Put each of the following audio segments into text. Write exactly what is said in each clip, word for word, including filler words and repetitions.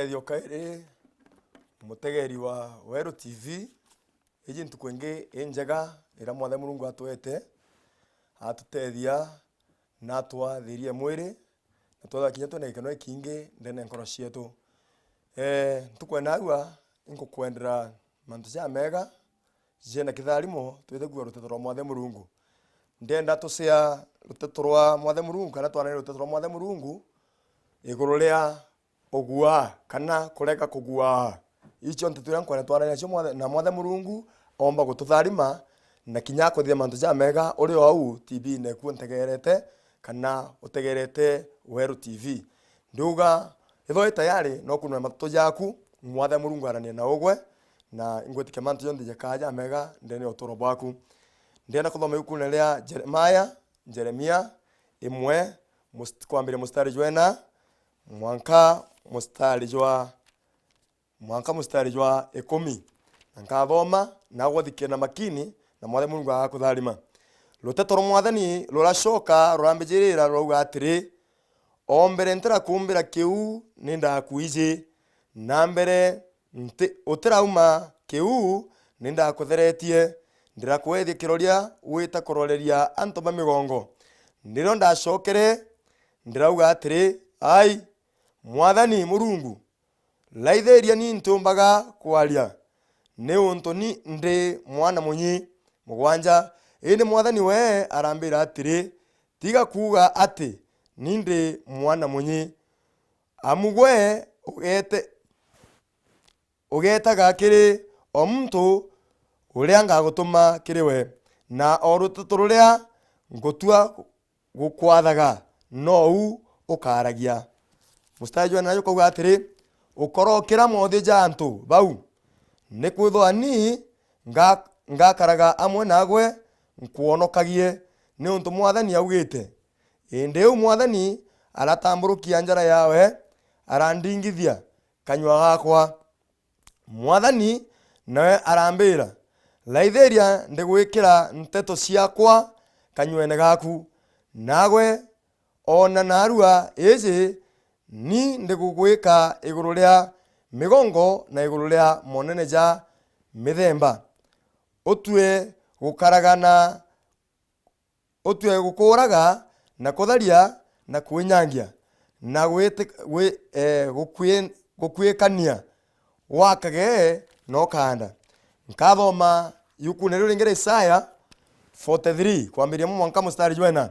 Ethio kairi, mutegeri wa Weru T V, iji ntuku ingi injega iria Mwathe Murungu atwete, atutethia na atwathirie mwiri, na twethwa kinya twina gikeno gikingi ndene ya nkoro cietu. Eh, ntuku ya narua, inkukwendera mantu jamega, jena kitharimo, twite kuigua ruteto rwa Mwathe Murungu. Ndenda tucia ruteto rwa Mwathe Murungu, kana twaranie ruteto rwa Mwathe Murungu, iguru ria uguaa, kana kurega kuguaa. Icio nteto iria nkwenda twaranie nacio Mwathe, na Mwathe Murungu omba gututharima, na kinya akuthithia mantu jamega uri o au T V-ine kuo ntegerete, kana utegerete Weru T V. Ndiuga, ithoo i tayari, no kunwe matatu jaku, Mwathe Murungu aranie na ugwe, na ingwitikia mantu jonthe jakaa jamega ndene ya uturo bwaku. Ndienda kuthoma ibukune ria Jeremaya, Jeremia imwe, must-, kwambiria mustari jwa ina, mwanka mustari jwa mwanka mustari jwa ikumi. Na nkathoma, na guthikia na makini, na Mwathe Murungu agakutharima. Ruteto rwa Mwathani ruracoka rurambijirira, rurauga atiri, o mbere ntirakumbira kiu, ni ndakwiji, na mbere nti-, utirauma kiu, ni ndakutheretie, ndirakwethia kiroria wita kuroreria antu ba migongo. Nirio ndacokere, ndirauga atiri, ai, Mwathani Murungu, raithiria ni ntiumbaga kwaria, niuntu ni ndi mwana munyi. Mugwanja. Indi Mwathani we arambira atiri, tiga kuuga ati ni ndi mwana munyi, amu gwe ugete-, ugetaga kiri o muntu uria ngagutuma kiri we, na o ruteto ruria ngutua gukwathaga, nou ukaragia. Mustari jwa ina jukauga atiri, ukorokira mothi ja antu bau, nikwithwa ni nga-, ngakaraga amwe nagwe, nkwonokagie, niuntu Mwathani augite. Indi iu Mwathani aratamburukia njara yawe, arandingithia kanyua gakwa. Mwathani nawe arambira, raithiria ndigwikira nteto ciakwa kanyuene gaku, nagwe ona narua iji ni ndigugwika iguru ria migongo na iguru ria monene ja mithemba. Utue gukaragana utue gukuuraga na kutharia na kwinyangia na gwiti-, gwi-, eh, gukwi-, gukwikania, wakage na ukaanda. Nkathoma yukune riu ringi ria Isaya forty-three, kwambiria mwanka mustari jwa ina.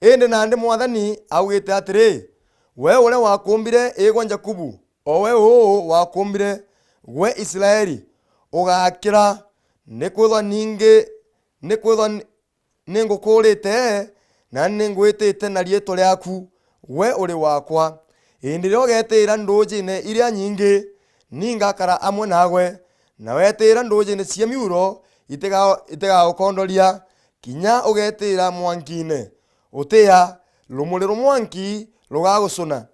Indi nandi Mwathani augite atiri, we uria wakumbire igwe Jakubu, o we uu wakumbire gwe Israeli, ugakira, nikwithwa ningi, nikwithwa ni-, ningukuurite, na ningwitite na riitwa riaku, gwe uri wakwa. Indi riria ugetiira nduujine iria nyingi, ni ngakara amwe nagwe, na wetiira nduujine cia miuro itiga-, itigagukondoria, kinya ugetiira mwankiine, utiia, rumuri rwa mwanki rugagucuna.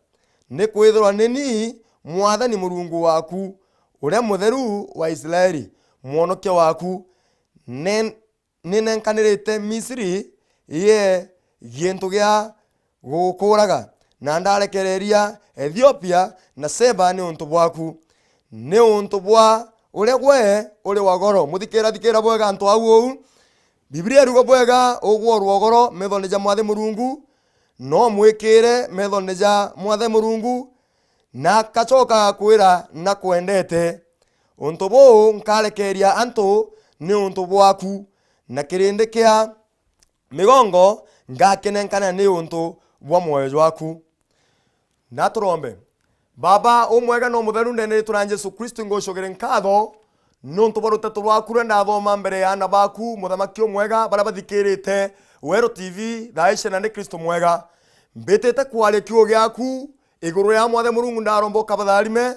Nikwithirwa ni ni Mwathani Murungu waaku, uria Mutheru wa Israeli, Mwonokia waaku, nen-, ninenkanirite Misiri ye gintu gia gugukuuraga, na ndarekereria Ethiopia na Seba niuntu bwaku, niuntu bwa uria gwe uri wa goro. Muthikiira, thikiira bwega antu au uu. Biblia iruga bwega, ugwe uri wa goro methone ja Mwathe Murungu, no mwikire methone ja Mwathe Murungu, na akacoka agakwira, nakwendete. Untu buu nkarekeeria antu niuntu bwaku, na kirindi kia migongo ngakinenkana niuntu bwa mwoyo jwaku. Na turombe. Baba umwega na umutheru, ndene ritwa ria Jesu Kristo, ingucugire nkatho niuntu bwa ruteto rwaku ruria ndathoma mbere ya aana baku, muthamaki umwega, baria bathikirite Weru T V thaa ici, na ni Kristo mwega. Mbitite kwaria kiugo giaku iguru ria Mwathe Murungu, ndaromba ukabatharime.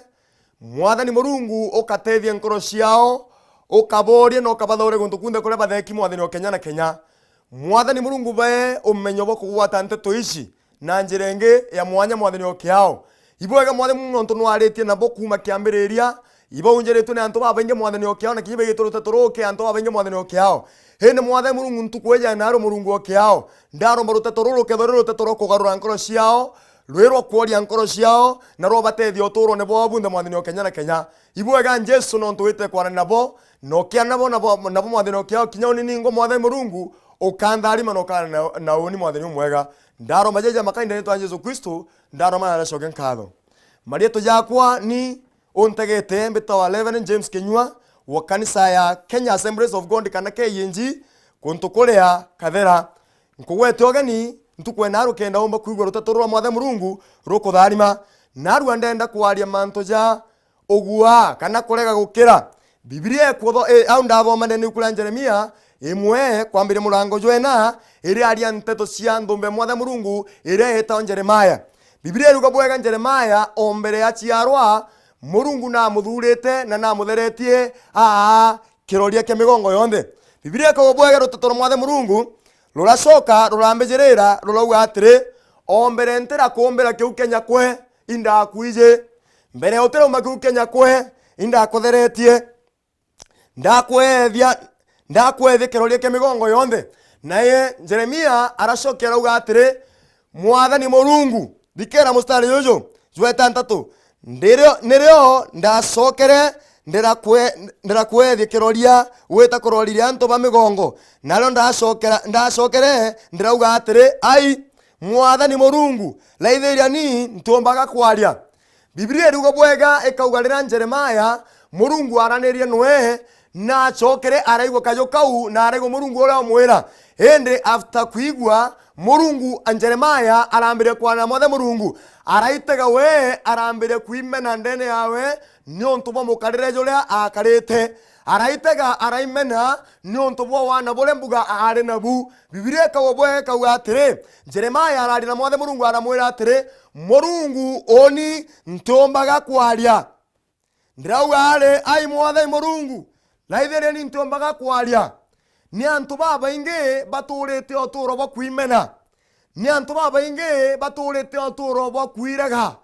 Mwathani Murungu, ukatethie nkoro ciao, ukaboorie na ukabathaure guntu kunthe kuria batheki, Mwathani, o kenya na kenya. Mwathani Murungu, bae umenyo bwa kugwata nteto ici na njira ingi ya mwanya, Mwathani, o kiao. Ibwega, Mwathani Murungu, nontu nwaritie nabo kuuma kiambiriria, ibaunjiritwe ni antu babaingi, Mwathani, o kiao, na kinya baigite ruteto ruu ki antu babaingi, Mwathani, o kiao. Indi Mwathani Murungu, ntuku iji ya naru, Murungu o kiao, ndaromba ruteto ruru rukethirwa ruri ruteto rwa kugarura nkoro ciao, rwi rwa kworia nkoro ciao, na rwa ubatethia utuurone bwao bunthe, Mwathani, o kenya na kenya. Ibwega Jesu, nontu wite kwarana nabo, na ukiana nabo, nabo, nabo, Mwathani, o kiao kinya uni ningwa, Mwathani Murungu, ukantharima na ukana na, na uni, Mwathani umwega. Ndaroma jaja makainda nitwa Jesu Kristo, ndaroma na ndacoke nkatho. Marietwa jakwa ni untegete, mbitawa Reverend James Kinyua, wa kanisa ya Kenya Assemblies of God, kana K A G, kuntu kuria Kathera. Nkugwete ugeni, ntuku ena rukenda umba kwigua ruteto rwa Mwathe Murungu rukutharima. Narua ndenda kwaria mantu ja ugua kana kurega gukira. Bibilia ikwotho-, i-, au ndathoma ndene ibuku ria Jeremia imwe kwambiria murango jwa ina, iria aria nteto cia nthumbe Mwathe Murungu iria yetagwa Jeremia. Bibilia iruga bwega Jeremia o mbere aciarwa, Murungu namuthurite na namutheretie aa kiroria kia migongo yonthe. Bibilia ikauga bwega ruteto rwa Mwathe Murungu ruracoka rurambijirira rurauga atiri, o mbere ntirakumbira kiu kia nyakwe, indakwiji. Mbere utirauma kiu kia nyakwe, indakutheretie. Ndakwethia, ndakwethia kiroria kia migongo yonthe. Naye Jeremia aracokia arauga atiri, Mwathani Murungu, thikira mustari juju jwa itantatu, ndirio, nirio ndacokere ndirakwe-, ndirakwethia kiroria gwita kuroriria antu ba migongo, nario ndacokera, ndacokere ndirauga atiri, ai, Mwathani Murungu, raithiria ni ntiumbaga kwaria. Bibilia iriuga bwega, ikauga riria Jeremia Murungu aranirie nwe, na acokere araigua kaju kau, na araigua Murungu uria umwira. Indi after kwigua, Murungu, Jeremia arambiria kwana Mwathe Murungu. Araitega we, arambiria kwimena ndene yawe, niuntu bwa mukarire juria akarite. Araitega, araimena, niuntu bwa wana buria mbuga aari nabu. Bibilia ikauga bwega, ikauga atiri, Jeremia araria na Mwathe Murungu, aramwira atiri, Murungu, uni ntiumbaga kwaria. Ndirauga ari, ai Mwathani Murungu, raithiria ni ntiumbaga kwaria. Ni antu babaingi baturite uturo bwa kwimena. Ni antu babaingi baturite uturo bwa kwirega.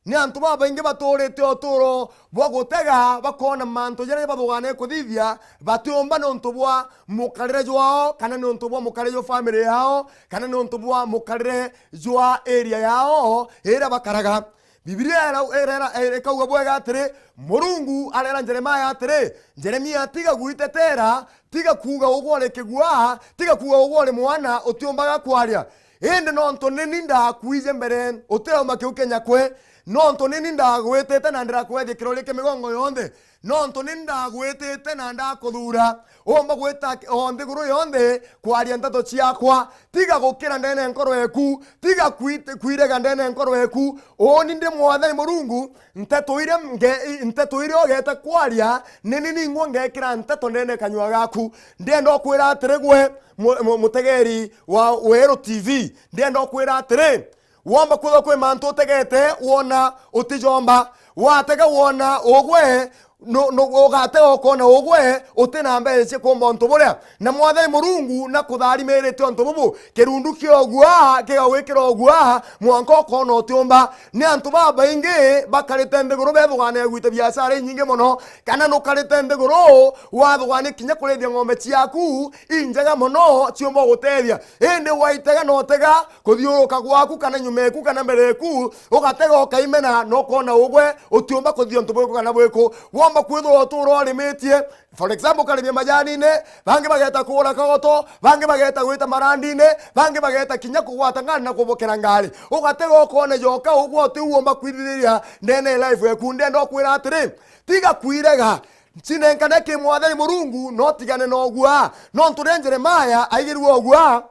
Ni antu babaingi baturite uturo bwa gutega, bakoona mantu jaria bathugane kuthithia, batiumba niuntu bwa mukarire jwao, kana niuntu bwa mukarire jwa family yao, kana niuntu bwa mukarire jwa area yao iria bakaraga. Bibilia ira-, ira-, ira-, ikauga bwega atiri, Murungu arera Jeremia atiri, Jeremia, tiga gwitetera, tiga kuuga ugwe uri kigua, tiga kuuga ugwe uri mwana utiumbaga kwaria. Indi nontu ni ni ndakwiji mbere, utirauma kiu kia nyakwe, nontu ni ni ndagwitite na ndirakwethia kiroria kia migongo yonthe, nontu ni ndagwitite na ndakuthuura, umba gwita o nthiguru yonthe kwaria nteto ciakwa. Tiga gukira ndene nkoro eku, tiga kwit-, kwirega ndene nkoro eku. Uuni ndi Mwathani Murungu, nteto iria nge-, nteto iria ugeta kwaria, ni ni ningwa ngekira nteto ndene kanyua gaku. Ndienda ukwira atiri gwe, mu-, mu-, mutegeri wa Weru T V, ndienda ukwira atiri, womba kwithwa kwi mantu utegete wona utijomba, watega wona ugwe, nu-, nu-, ugatega ukona ugwe uti na mbeca cia kuumba untu buria. Na Mwathani Murungu nakutharimirite untu bubu, kirundu kia ugua kigagwikira ugua, mwanka ukona utiumba. Ni antu babaingi bakarite nthiguru bethugane gwita biashara inyingi mono, kana nukarite nthiguru wathugane kinya kurithia ng'ombe ciaku injega mono ciumba gutethia. Indi waitega na utega, kuthiuruka gwaku, kana nyuma eku, kana mbere eku, ugatega ukaimena, na ukona ugwe utiumba kuthithia untu bwiku kana bwiku. Womba kwithirwa utura urimitie, for example, ukarimia majanine, bangi bageta kuura kagoto, bangi bageta gwita marandine, bangi bageta kinya kugwata ngari na kubokera ngari. Ugatega ukone joka ugwe uti uumba kwithithiria ndene ya life eku. Ndienda ukwira atiri, tiga kwirega, cinenkane ki Mwathani Murungu, na utigane na ugua. Nontu riria Jeremia aigirue ugua,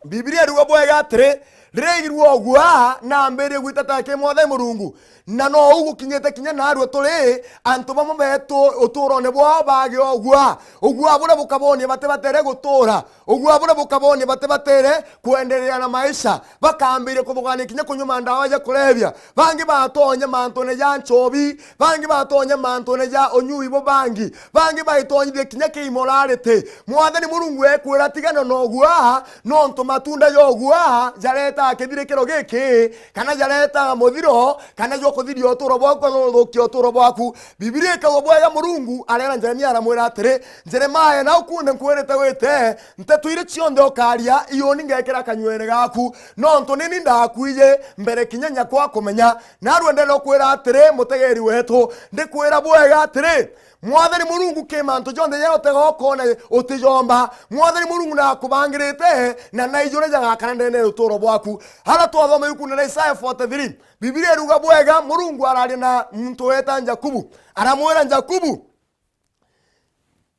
Bibilia iriuga bwega atiri, riria aigirue ugua, na ambirie gwiteta ki Mwathani Murungu. Na nou gukinyite kinya narua turi, antu bamwe betu uturone bwao bagia ugua. Ugua buria bukabonia bati batere gutura. Ugua buria bukabonia bati batere kwenderea na maisha. Bakambiria kuthugania kinya kunyua mandawa ja kulevya. Bangi batonya mantune ja nchobi. Bangi batonya mantune ja unyui bwa bangi. Bangi baitonyithia kinya ki immorality. Mwathani Murungu ekwira, tigana na ugua, nontu matunda ja ugua jaretaa kithirikiro giki, kana jaretaa muthiro, kana jo kuthiria uturo bwaku, kana uthukia uturo bwaku. Bibilia ikauga bwega, Murungu areera Jeremia, aramwira atiri, "Jeremia, na ukunde nkwirite wite, nteto iria cionthe ukaria, iuni ngekira kanyuene gaku, nontu nini ndakwiji mbere kinya nyakwa kumenya." Narua ndenda ukwira atiri, mutegeri wetu, ndikwira bwega atiri, Mwathani Murungu ki mantu jonthe jaria utega ukona utijomba. Mwathani Murungu nakubangirite, na naiji uria jagakara ndene ya uturo bwaku. Ara twathoma yukune na Isaya forty-three, Bibilia iruga bwega, Murungu araria na muntu weta Jakubu. Aramwira Jakubu,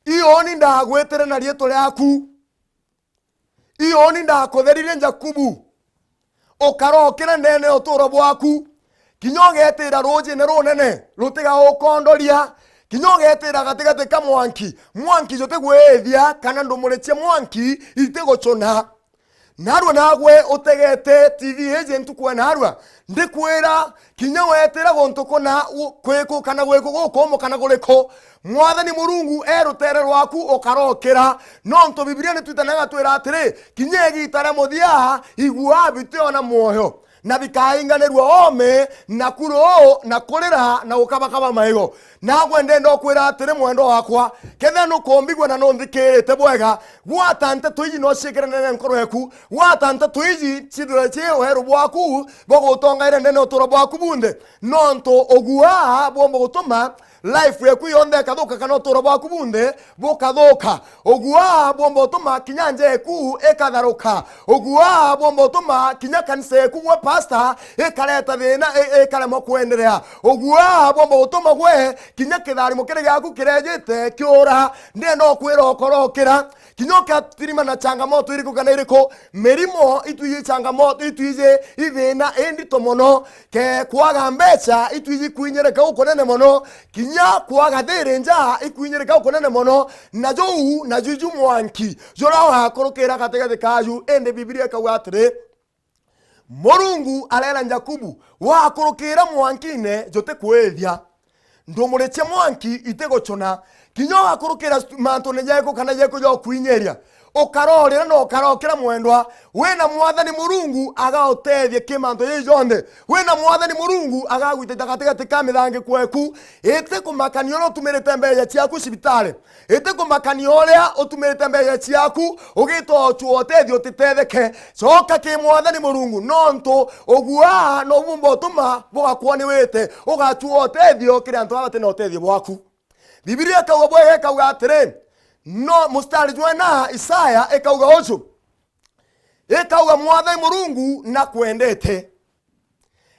"Iuni ndagwitire na riitwa riaku. Iuni ndakutherire Jakubu. Ukarokira ndene ya uturo bwaku. Kinya ugetira ruujine runene rutiga ukondoria. Kinya ugetira gatigati ka mwanki. Mwanki jutigwithia, kana ndumuri cia mwanki itigucuna." Narua nagwe utegete T V iji ntuku ya narua, ndikwira, kinya wetira guntu kuna u-, kwiku kana gwiku gukumu kana guriku, Mwathani Murungu e rutere rwaku ukarokira. Nontu Bibilia nitwitanaga twira atiri, kinya igiita ria muthia, igua bitiona mwoyo, na bikainganirua oome, na kuru, na kurira, na gukabakaba maigo. Nagwe ndenda ukwira atiri, mwendwa wakwa, kethira nukumbigua na nunthikirite bwega, gwata nteto iji no ciikire ndene nkoro eku, gwata nteto iji cithire ci uheru bwaku bwa gutongaira ndene uturo bwaku bunthe, nontu ugua bwomba gutuma life yeku yonthe ikathuka, kana uturo bwaku bunthe bukathuka. Ugua bwomba utuma kinya nja eku ikatharuka. Ugua bwomba utuma kinya kanisa yeku gwe pastor ikareta thina, i-, ikaremwa kwenderea. Ugua bwomba utuma gwe kinya kitharimo kiri giaku kirejite kiura. Ndenda ukwira ukorokira. Kinya ukatirima na changamoto iriku kana iriku, mirimo itwiji changamoto, itwiji ithina indito mono. Ke kwaga mbeca, itwiji kwinyirika ukunene mono. Kinya kwaga thiri nja, ikwinyirika ukunene mono. Na juu, na juju mwanki juria ugakurukira gatigati kaju. Indi Bibilia ikauga atiri, Murungu areera Jakubu, "Wakurukira mwankine, jutikwithia. Ndumuri cia mwanki itigucuna." Kinya ugakurukira stu-, mantune jeku kana jeku ja ukwinyiria, ukarorira na ukarokira mwendwa, wina Mwathani Murungu agautethia ki mantu jiji jonthe. Wina Mwathani Murungu agagwitita gatigati ka mithangiku eku. Itikumakania uria utumirite mbeca ciaku cibitari. Itikumakania uria utumirite mbeca ciaku, ugitwa ucua utethio utitetheke. Coka ki Mwathani Murungu, nontu ugua no bumba utuma bugakwoniwite, ugacua utethio kiri antu baba bati na utethio bwaku. Bibilia ikauga bwega, ikauga atiri, no mustari jwena Isaya ikauga uju, ikauga, "Mwathani Murungu nakwendete."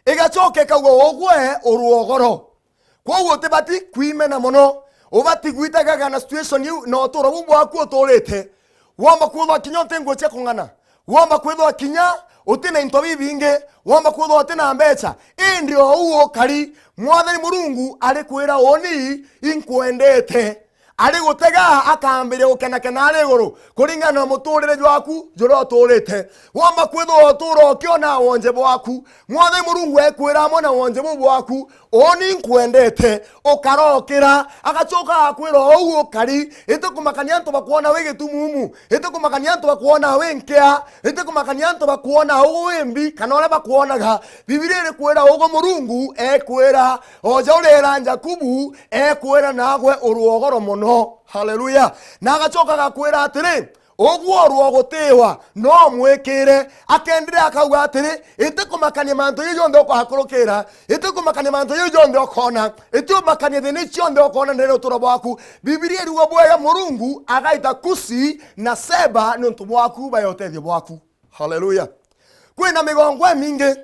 Igacoka ikauga, "Ugwe urugoro." Kwoguo utibati kwimena mono, ubati gwitaga kana situation iu na uturo buu bwaku uturite. Womba kwithwa kinya uti nguo cia kung'ana, womba kwithwa kinya uti na into bibingi, womba kwithwa uti na mbeca, indi o uu ukari, Mwathani Murungu arikwira, "Uni inkwendete." Ari gutega, akambiria gukenakena ari iguru, kuringana na muturire jwaku juria uturite. Womba kwithwa utura ukiona wonje bwaku, Mwathani Murungu ekwira amwe na wonje buu bwaku, "Uni nkwendete." Ukarokira, agacoka agakwira, "Ou ukari." Itikumakania antu bakwona wi gitumumu, itikumakania antu bakwona wi nkia, itikumakania antu bakwona uu wi mbi, kana uria bakwonaga. Bibilia irikwira ugu Murungu ekwira, o ja uria era Jakubu, ekwira nagwe uri ugoro mono. Haleluya. Na agacoka agakwira atiri, uguo uri ugutiwa, no mwikire. Akendire akauga atiri, itikumakania mantu jiji jonthe ukakurukira, itikumakania mantu jiji jonthe ukona, itiumakania thina ici cionthe ukona ndene uturo bwaku. Bibilia iriuga bwega, Murungu agaita Kusi na Seba ni untu bwaku, bae utethio bwaku. Haleluya. Kwina migongo imingi.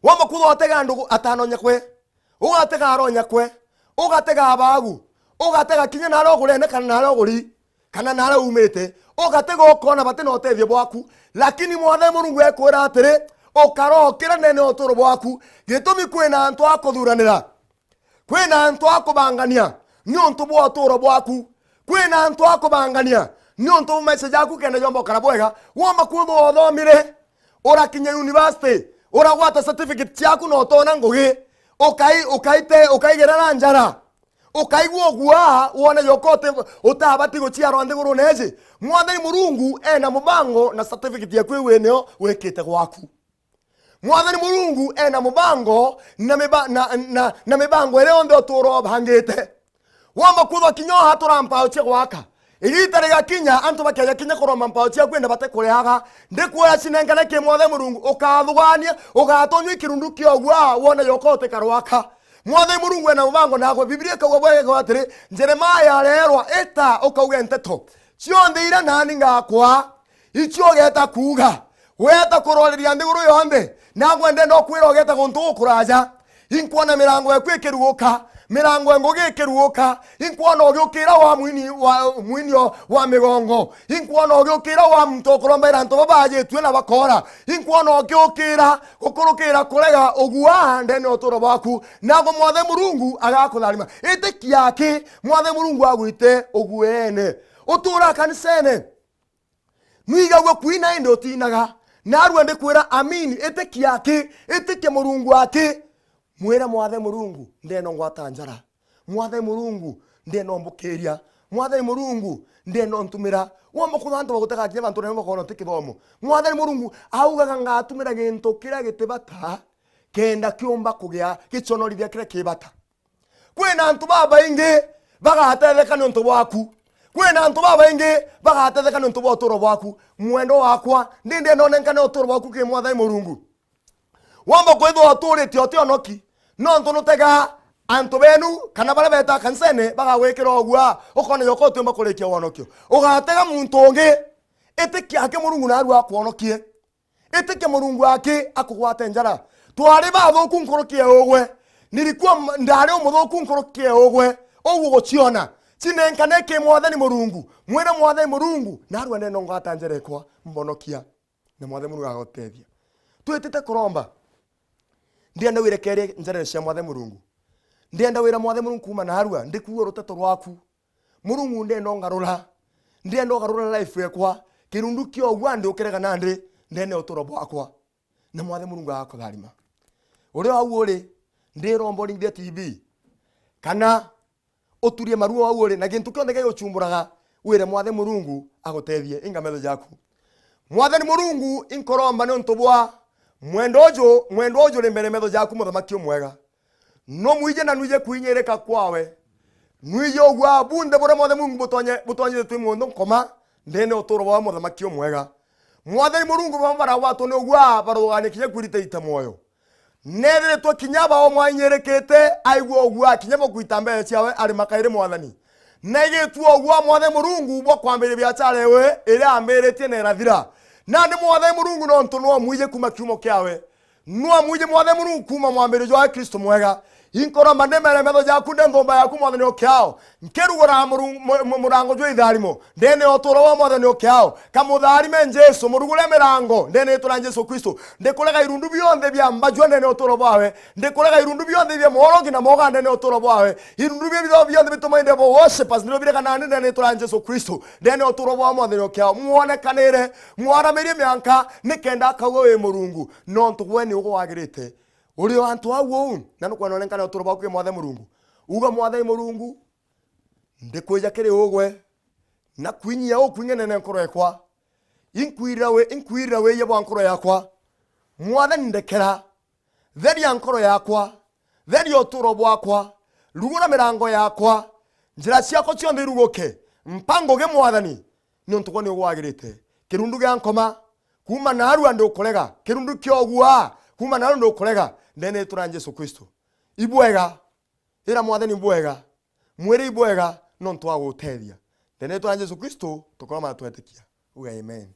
Womba kwithwa watega andu atano nyakwe, ugatega aro nyakwe, ugatega abagu, ugatega kinya naria ugurene kana naria uguri, kana naria umite, ugatega ukona bati na utethio bwaku. Lakini Mwathani Murungu ekwira atiri, ukarokira ndene ya uturo bwaku. Gitumi kwina antu a kuthuranira. Kwina antu a kubangania niuntu bwa uturo bwaku. Kwina antu a kubangania niuntu bwa maisha jaku kenda jomba ukara bwega. Womba kwithwa uthomire, urakinya university, uragwata certificate ciaku na utona ngugi, ukai-, ukaite-, ukaigerera njara, ukaigua ugua, wone joka uti-, utabati guciarwa nthigurune iji. Mwathani Murungu ena mubango na certificate yaku iu inio wikite gwaku. Mwathani Murungu ena mubango na miba-, na, na, na mibango iria yonthe uturo ubangite. Womba kwithwa kinya uha turampao cia gwaka. Igita rigakinya, antu bakeja kinya kuromba mpao cia kwenda batekuriaga. Ndikwira cinenkane ki Mwathani Murungu, ukathugania, ugatonywa i kirundu kia ugwa, wone yoka utikarwaka. Mwathani Murungu ena mubango naagwe. Biblia ikauga bwega atiri, Jeremaya areerwa, "Ita ukauge nteto cionthe iria nani ngakwa." Icio ugeeta kuuga, weeta kuroreria nthiguru yonthe, naagwe ndenda ukwira ugeeta guntu gukuraja. Inkwona mirango eku ikiruguka, mirango engugi ikiruguka. Inkwona ugiukira wa mwini wa, mwini o wa migongo. Inkwona ugiukira wa muntu ukurombaira antu babajitue na bakora. Inkwona ugiukira gukurukira kurega ugua ndene uturo bwaku. Naagwe Mwathani Murungu agakutharima. Itikia aki, Mwathani Murungu agwite uguene. Utura kanisene. Nwigagua kwina indi utinaga. Narua ndikwira, amini, itikia aki, itikia Murungu aki. Mwire, "Mwathani Murungu, ndeno ngwata njara. Mwathani Murungu, ndeno mbukiria. Mwathani Murungu, ndeno ntumira." Womba kwithwa antu bagutega kinya bantu nene bakona ti kithomo. Mwathani Murungu augaga, "Ngatumira gintu kiria gitibata, kenda kiumba kugia giconorithia kiria kibata." Kwina antu babaingi bagatetheka niuntu bwaku. Kwina antu babaingi bagatetheka niuntu bwa uturo bwaku. Mwendwa wakwa, ndi ndenda unenkane uturo bwaku ki Mwathani Murungu. Womba kwithwa uturite utionoki, nontu nutega antu benu kana baria beta kanisene bagagwikira ugua, ukona yoka utiumba kurikia wonokio. Ugatega muntu ungi, itikia aki Murungu narua akwonokie. Itikia Murungu aki akugwate njara. Twari bathuku nkuruki ya ugwe. Nilikuwa m-, ndari umuthuku nkuruki ya ugwe. Uguo guciona. Cinenkane ki Mwathani Murungu. Mwire, "Mwathani Murungu, narua ndenda ungwata njara ekwa, mbonokia." Na Mwathani Murungu agagutethia. Twitite kuromba. Ndienda wirekerie njarene cia Mwathani Murungu. Ndienda wira Mwathani Murungu kuuma narua, ndikuua ruteto rwaku. Murungu, ndenda ungarura. Ndenda ugarura life ekwa. Kirundu kia ugua ndi ukirega nandi, ndene uturo bwakwa. Na Mwathani Murungu agakutharima. Uria au uri, ndiromba uringithia T V. Kana uturie maru au uri, na gintu kionthe gigucumburaga, wire Mwathani Murungu agutethie. Inga metho jaku. Mwathani Murungu, inkuromba niuntu bwa mwendwa uju, mwendwa uju uri mbere metho jaku, Muthamaki umwega. Numwije na nwije kwinyirika kwawe. Nwije ugua bunthe buria Mwathani Murungu butonye-, butonyithitue i muntu nkoma, ndene uturo bwawe, Muthamaki umwega. Mwathani Murungu, bamwe baragwatwa ni ugua, barugania kinya kwiritaita mwoyo. Nethiritwe kinya bao mwainyirikite, aigua ugua, kinya bukwita mbere ciawe, arima kairi Mwathani. Naigitua ugua, Mwathani Murungu, bwa kwambiria biachara ewe, iria ambiritie na irathira. Nandi Mwathani Murungu, nontu nwe umwije kuuma kiumo kiawe. Nwe umwije Mwathani Murungu kuuma mwambirio jwawe, Kristo mwega. Inkuromba ndi mbere metho jaku, ndi nthumba yaku, Mwathani ukiao. Nkirugura muru-, mu-, mu-, murango jwa itharimo. Ndene uturo bwa Mwathani ukiao. Kamutharime Jesu, murugure mirango. Ndene itwa ria Jesu Kristo. Ndikurega irundu bionthe bia mbajua ndene uturo bwawe. Ndikurega irundu bionthe bia mworongi na moga ndene uturo bwawe. Irundu bia bitho bionthe bitumainde bo worshippers. Ndiro birega nandi ndene itwa ria Jesu Kristo. Ndene uturo bwa Mwathani ukiao. Mwonekanire, mwaramirie mianka, nikenda akauga wi Murungu. Nontu gwe ni ugwe wagirite. Uri o antu au uu, na nukwenda unenkane uturo bwaku ki Mwathani Murungu. Uga, Mwathani Murungu, ndikwija kiri ugwe, na kwinyia ukwingenene nkoro yakwa. Inkwirira wi-, inkwirira wiya bwa nkoro yakwa. Mwathani, ndekera. Theria nkoro yakwa. Theria uturo bwakwa. Rugura mirango yakwa. Njira ciakwa cionthe iruguke. Mpa ngugi, Mwathani, niuntu gwe ni ugwe wagirite. Kirundu gia nkoma, kuuma narua ndi ukurega. Kirundu kia ugua, kuuma narua ndi ukurega. Ndene itwa ria Jesu Kristo. Ibwega. Ira Mwathani bwega. Mwire ibwega nontu wa gutethia. Ndene itwa ria Jesu Kristo, tukorwo matwetikia. Uga amen.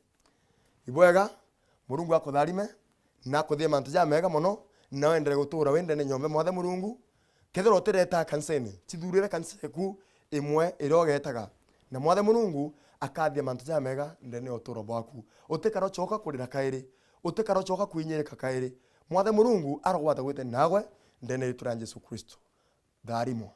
Ibwega, Murungu akutharime, na akuthie mantu jamega mono, na wendere gutura wi ndene nyombe Mwathani Murungu. Kethira utireta kanisene, cithurire kanisa eku imwe iria ugetaga. Na Mwathani Murungu akathia mantu jamega ndene ya uturo bwaku. Utikara ucoka kurira kairi. Utikara ucoka kwinyirika kairi. Mwathani Murungu arogwata gwite nawe ndene ya itwa ria Jesu Kristo. Tharimwa.